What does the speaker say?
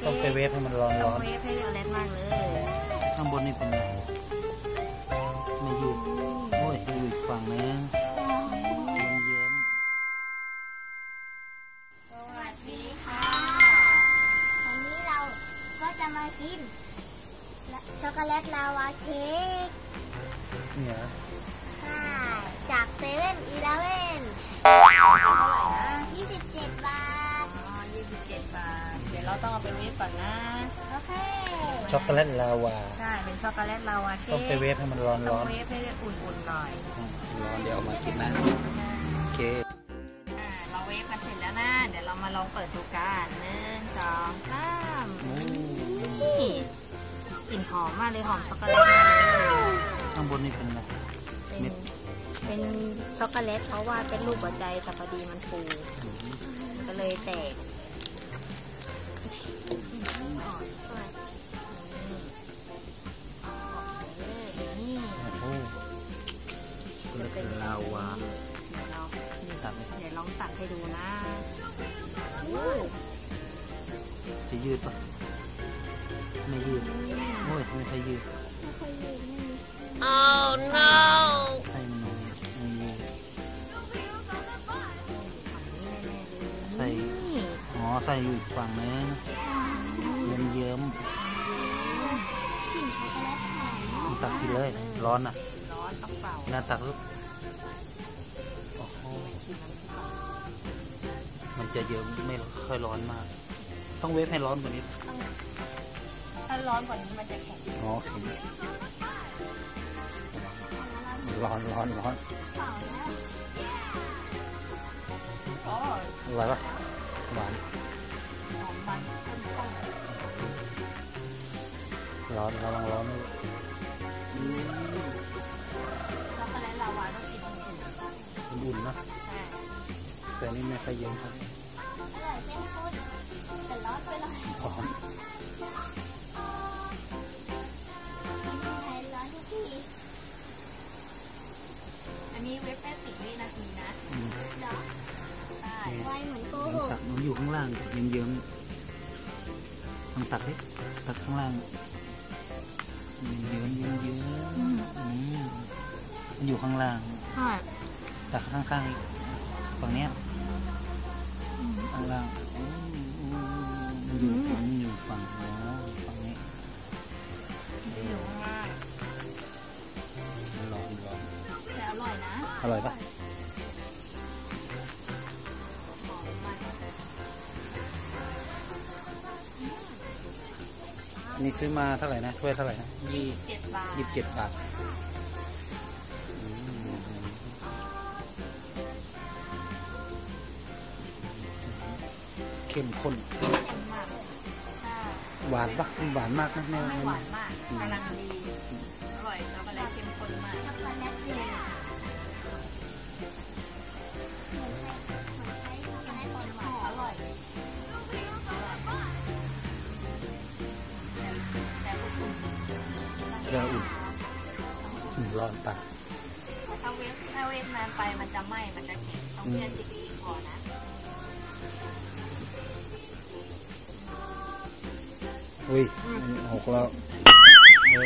ຕ້ອງໄປເວຟໃຫ້ມັນຮ້ອນໆ ຕ້ອງເວຟໃຫ້ເວຟແຮດມາກເລີຍ. ຂ້າງບົນນີ້ເປັນຫຍັງ? ໄມ່ຍືດ. ໂອ້ຍ ຢູ່ອີກຝັ່ງໜຶ່ງ. ເຍິ້ມໆ. ສະຫວັດດີຄ່ະ ວັນນີ້ເຮົາກໍຈະມາກິນ ຊ໋ອກໂກແລັດລາວາເຄັກ ເນຍ ຈາກເຊເວັ່ນອີເລເວັ່ນ ເທົ່າໄຫຼນະ? ຍີ່ສິບເຈັດບາດ. ອໍ ຍີ່ສິບເຈັດບາດ. ດຽວເຮົາຕ້ອງເອົາໄປເວຟກ່ອນນະ. ໂອເຄ ຊ໋ອກໂກແລັດລາວາ. ໃຊ່ ເປັນຊ໋ອກໂກແລັດລາວາເຄັກ. ຕ້ອງໄປເວຟໃຫ້ມັນຮ້ອນໆ ຕ້ອງເວຟໃຫ້ອຸ່ນໆໜ້ອຍ. ອືມ ຮ້ອນ ດຽວເອົາມາກິນນະ. ໂອເຄ. ອ່າ ເຮົາເວຟກັນເສັດແລ້ວນະ ດຽວເຮົາມາລອງເປີດດູກັນ. ໜຶ່ງ ສອງ ສາມ. ໂອ້ ນີ້ ກິ່ນຫອມມາກເລີຍ ຫອມຊ໋ອກໂກແລັດມາກເລີຍ. ຂ້າງບົນນີ້ເປັນຫຍັງ? ເປັນ ເປັນຊ໋ອກໂກແລັດ ເພາະວ່າເປັນຮູບຫົວໃຈ ແຕ່ພໍດີມັນຟູ ອືມ ກໍເລີຍແຕກ. ນີ້ ໂອ້ໂຫ ເປັນລາວາ. ດຽວເຮົາ ຕັກເລີຍ ດຽວລອງຕັກໃຫ້ດູນະ. ໂອ້ ຈະຍືດປະ? ໄມ່ຍືດ. ໂອ້ຍ ໄມ່ຄ່ອຍຍືດ. ໂອ້ໂນ ໄສ້ມັນໜ້ອຍ ໄມ່ຍືດ. ໄສ້ ອໍ ໄສ້ຢູ່ອີກຝັ່ງໜຶ່ງ. ເຍິ້ມໆ ກິນຊ໋ອກໂກແລັດຫອມ. ຕັກກິນເລີຍ ຮ້ອນນະ. ຮ້ອນ ຕ້ອງເປົ່າ. ນະ ຕັກລູກ. ໂອ້ໂຫ ມັນຈະເຍິ້ມ ໄມ່ຄ່ອຍຮ້ອນມາກ. ຕ້ອງເວຟໃຫ້ຮ້ອນກວ່ານີ້. ຖ້າຮ້ອນກວ່ານີ້ມັນຈະແຂງ. ອໍ ແຂງ. ຮ້ອນ ຮ້ອນ ຮ້ອນ. ອໍ ອະຮ່ອຍປະ? ຫວານ. ຫອມມັນ ເຂົ້ມຂ້ນ. ຮ້ອນ ລະວັງຮ້ອນ. ອືມ ຊ໋ອກໂກແລັດລາວາຕ້ອງກິນອຸ່ນໆ ອຸ່ນໆເນາະ. ແຕ່ນີ້ແມ່ນໄຟເຢັນ. ອະຮ່ອຍ ເຂັ້ມຂຸ້ນ ແຕ່ຮ້ອນໄປໜ້ອຍ. ຮ້ອນ ກິນໃຫ້ຮ້ອນທຸກທີ. ອັນນີ້ເວັບແຄ່ສິບວິນາທີນະ. ອືມ ເນາະ. ໄດ້ ໄວເໝືອນໂກຫົກ. ມັນຢູ່ຂ້າງລ່າງ ເຍິ້ມໆ ຕ້ອງຕັກເດ້ ຕັກຂ້າງລ່າງ. ເຍິ້ມໆ ເຍິ້ມໆ. ອືມ ອືມ ມັນຢູ່ຂ້າງລ່າງ. ໃຊ່ ຕັກຂ້າງໆ ອີກ ຝັ່ງເນີ້ຍ. ອືມ ຂ້າງລ່າງ. ອືມ ມັນຢູ່ ອືມ ມັນຢູ່ຝັ່ງ ອໍ ຝັ່ງນີ້ ມັນຢູ່ຂ້າງລ່າງ. ມັນຮ້ອນ ມັນຮ້ອນ. ແຕ່ອະຮ່ອຍນະ. ອະຮ່ອຍປະ? ອັນນີ້ຊື້ມາເທົ່າໃດນະ? ຖ້ວຍເທົ່າໃດນະ? ຍີ່ສິບເຈັດບາດ. ຍີ່ສິບເຈັດບາດ. ອືມ ເຂັ້ມຂຸ້ນ. ເຂັ້ມຂຸ້ນມາກ. ຫວານປະ? ຫວານມາກນະແມ່. ໄມ່ຫວານມາກ. ອືມ ກຳລັງດີ. ອືມ ອະຮ່ອຍ ແລ້ວກໍເລີຍເຂັ້ມຂຸ້ນມາກ. ຢ່າອຸ່ນ ມັນຮ້ອນຕາຍ. ຖ້າເວຟ ຖ້າເວຟນານໄປມັນຈະໄໝ້ ມັນຈະແຂງ. ຕ້ອງປ່ຽນສິບວິກ່ອນນະ. ອຸ້ຍ ອືມ ຫົກແລ້ວ. ເອີ.